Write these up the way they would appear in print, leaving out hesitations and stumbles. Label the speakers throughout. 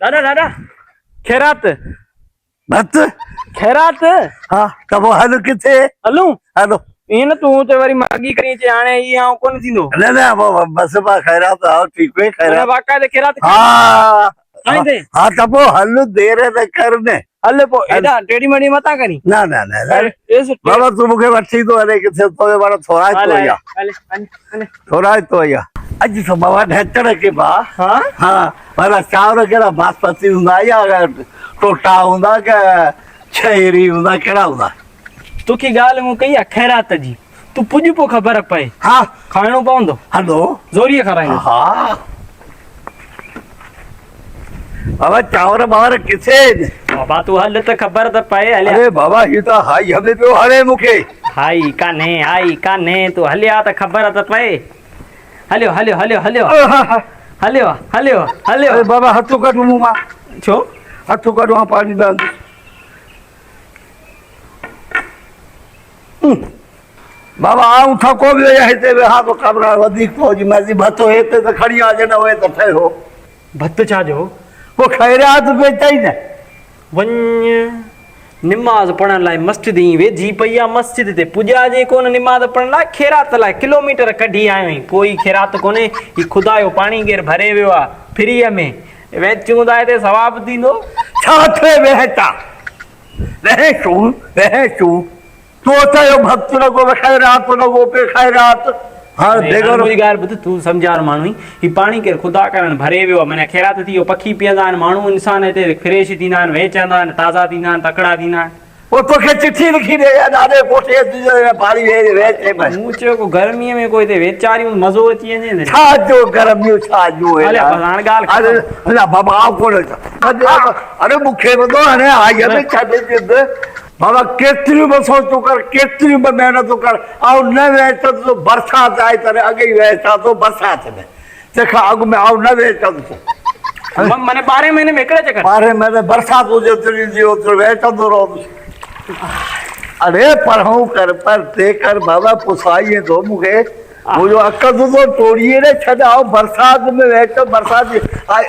Speaker 1: ڏاڏا ڏاڏا خيرات.
Speaker 2: ڀت.
Speaker 1: خيرات.
Speaker 2: ها ته پوء هل ڪٿي؟
Speaker 1: هلون؟
Speaker 2: هلو.
Speaker 1: ائين نه تون ته وري ماڳي ڪرين چي هاڻي هي آئون ڪونه ٿيندو.
Speaker 2: نه نه پوء بس با خيرات ها ٺيڪ پئي خيرات.
Speaker 1: باقاعده خيرات.
Speaker 2: ها
Speaker 1: سائين تي.
Speaker 2: ها ته پوء هل دير نه ڪر نه.
Speaker 1: هل پوء ايڏا ٽيڙي مڙي متان ڪرين.
Speaker 2: نه نه نه بابا تون مونکي وٺي ٿو هلي ڪٿي تو مانا ٿورائتو آهيان.
Speaker 1: هل هل هل.
Speaker 2: ٿورائتو آهيان. اڄ ته بابا ڍچڻ کي با.
Speaker 1: ها
Speaker 2: ها مانا چانور ڪهڙا باسمتي هوندا يا ٽوٽا هوندا ڪه ڇهيري هوندا ڪهڙا هوندا.
Speaker 1: توکي ڳالهه مون ڪئي آ خيرات جي تون پڄ پوء خبر پئي.
Speaker 2: ها
Speaker 1: کائڻو پوندو.
Speaker 2: هلو.
Speaker 1: زوريء کارائيندس.
Speaker 2: ها بابا چانور ٻانور ڪٿي آهن؟
Speaker 1: بابا تون هل ته خبر ته پئي هليا.
Speaker 2: اري بابا هي ته هائي همي پيو هڻي مون کي.
Speaker 1: هائي ڪانهي هائي ڪانهي تون هليا ته خبر ته پئي. هليو هليو هليو هليو هليو هليو هليو.
Speaker 2: اري بابا هٿ ڪڍ مون مان.
Speaker 1: ڇو؟
Speaker 2: هٿ ڪڍ مان پاڻي پياندس. بابا آئون ٿڪو ويو آهيان هتي ويهان ٿو ڪمرا وڌيڪ ٿو جي مرضي ڀت هتي ته کڻي آ جي نه هئي ته ٺهيو.
Speaker 1: ڀت ڇا جو؟
Speaker 2: پوء خيرات پئي چئي نه.
Speaker 1: وڃ نماز پڙهڻ لاء مسجد ائين ويجهي پئي آ مسجد تي پڄاجي ڪونه نماز پڙهڻ لاء خيرات لاء ڪلوميٽر ڪڍي آيو آهين ڪوئي خيرات ڪونهي هي خدا جو پاڻي ڪير ڀري ويو آ فريء ۾ ويچون ٿا هتي ثواب ٿيندو.
Speaker 2: ڇا ٿئي ويهه تا ويهه تون ويهه تون تو چيو ڀت رڳو خيرات رڳو پي خيرات هاڻ بيگر
Speaker 1: منهنجي ڳالهه ٻڌ تون سمجهار ماڻهو آهين هي پاڻي ڪير خدا ڪارڻ ڀري ويو آهي معنيٰ خيرات ٿي ويو پکي پيئندا آهن ماڻهو انسان هتي فريش ٿيندا آهن ويچندا آهن تازا ٿيندا آهن تڪڙا ٿيندا آهن.
Speaker 2: پوء توکي چٺي لکي ڏي يا ڏاڏي ڪوٺي اچ جو هن پاڻي ويچي پئي.
Speaker 1: مون چيو ڪو گرميء ۾ ڪو هتي ويچاريون مزو اچي وڃي نه.
Speaker 2: ڇا جو گرميون ڇا جو هي.
Speaker 1: هليا بس هاڻ ڳالهه ختم.
Speaker 2: اڙي بابا آئون ڪونه اچان. اڙي مون کي به ٿو هڻي آئي ۾ ڇڏ جند. بابا ڪيتريون به سوچون ڪر ڪيتريون به محنتون ڪر آئون نه ويچندس برسات آئي تڏهن اڳ ئي ويچان ٿو برسات ۾ تنهن کان اڳ ۾ آئون نه ويچندس.
Speaker 1: معني ٻارهين مهيني ۾ هڪڙي چڪر.
Speaker 2: ٻارهين مهيني برسات هجي اوتري ايندي اوترو ويچندو رهندس. اڙي پرهون ڪر پرتي ڪر بابا پسائين ٿو مون کي منهنجو عقل ٿو ٽوڙي نه ڇڏ آئون برسات ۾ ويچ برسات جي آئي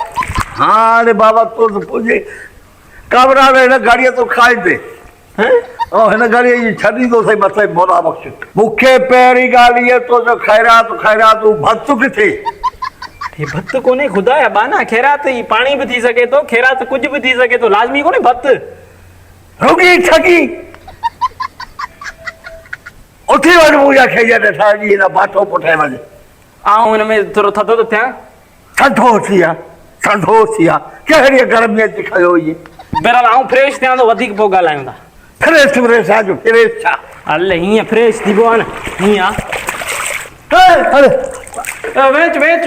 Speaker 2: هاڻي بابا تو ته پڄي ڪامران هن گهڙيء تو کائيندي ۽ هن گهڙيء جي ڇڏيندو سائين مٿي مولا بخش. مون کي پهرين ڳالهه هيء تو جو خيرات خيرات هو ڀت ڪٿي؟
Speaker 1: هي ڀت ڪونهي خدا جا ٻانها خيرات هي پاڻي به ٿي سگهي ٿو خيرات ڪجهه به ٿي سگهي ٿو لازمي ڪونهي ڀت.
Speaker 2: رڳي ٺڳي اٿي وڃ منهنجا کيجا ڏٺا اڄ هن باٺو پٺئي وڃ.
Speaker 1: آئون هن ۾ ٿورو ٿڌو ٿو ٿيان.
Speaker 2: ٿڌو ٿي آ ٿڌو ٿي آ ڪهڙيء گرميء اچي کنيو هيئي.
Speaker 1: بهرحال آئون فريش ٿيان ٿو وڌيڪ پوء ڳالهايون ٿا.
Speaker 2: فريش فريش آ جو فريش ڇا.
Speaker 1: هل هيئن فريش ٿيبو آ نه هيئن آ.
Speaker 2: هل.
Speaker 1: ويچ ويچ.